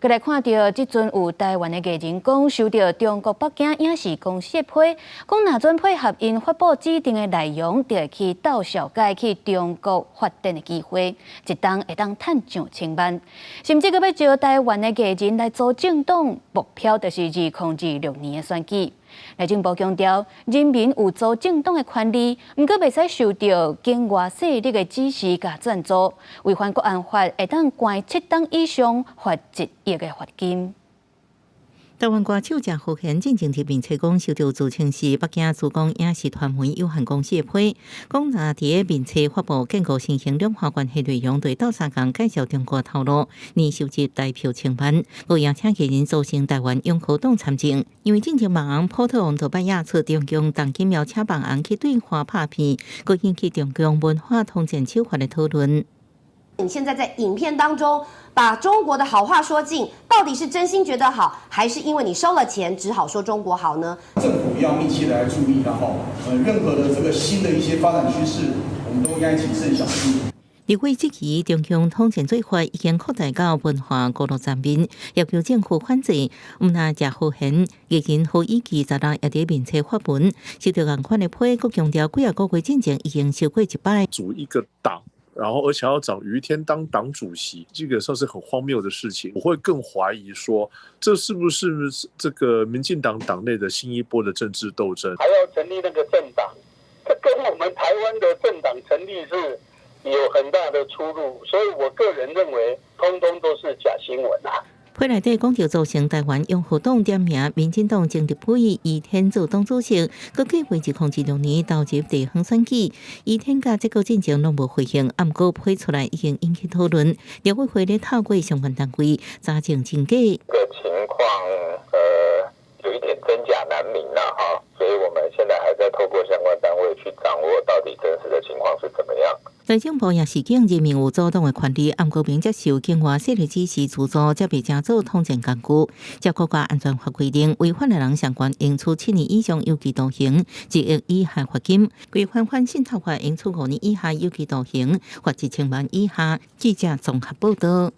閣來看著這陣有台灣的藝人講，收著中國北京影視公司的批，講若準配合𪜶發布指定的內容，就會去鬥紹界去中國發展的機會，一冬會當趁上千萬，甚至閣欲招台灣的藝人來組政黨，目標就是2026年的選舉。內政部強調，人民有組政黨的權利，毋過袂使受著境外勢力的指示佮贊助，違反國安法會當關7冬以上，罰1億的罰金。台灣歌手謝和弦進前佇面冊講，收著自稱是北京珠江影視傳媒有限公司的批，講若佇咧面冊發布建構新型兩岸關係內容，對鬥相共介紹中國頭路，年收入台票千萬，閣邀請藝人組成台灣永和黨參政。因為進前網紅波特王就擺演出中共童金苗請網紅去對華拍片，閣引起中共文化統戰手法的討論。你現在在影片當中把中國的好話說盡，到底是真心覺得好，還是因為你收了錢，只好說中國好呢？政府要密切來注意啦，哈，任何的這個新的一些發展趨勢，我們都應該謹慎小心。立委質疑中共統戰做法已經擴大到文化娛樂層面，要求政府反制。毋但謝和弦，藝人何以琪昨日也佇面冊發文，收著仝款的批，閣強調幾仔個月進前已經收過一擺。組一個黨，然後而且要找余天當黨主席，這個算是很荒謬的事情。我會更懷疑說，這是不是這個民進黨黨內的新一波的政治鬥爭？還要成立那個政黨，這跟我們台灣的政黨成立是有很大的出入，所以我個人認為，通通都是假新聞啊。批內底講著組成台灣擁護黨點名民進黨前立委余天做黨主席，閣計劃2026年投入地方選舉。余天佮這個進前攏無回應，毋過批出來已經引起討論。立委會咧透過相關單位查證真假。個情況，有一點真假難明啦，哈，所以我們現在還在透過相關單位去掌握到底真實的情況是怎麼樣。內政部也是講人民有組黨的權利，毋過袂接受境外勢力指示資助，才袂成做統戰工具。照國家安全法規定，違反的人相懸應處7年以上有期徒刑、1億以下罰金；違反反滲透法，應處5年以下有期徒刑，罰1000萬以下。記者綜合報道。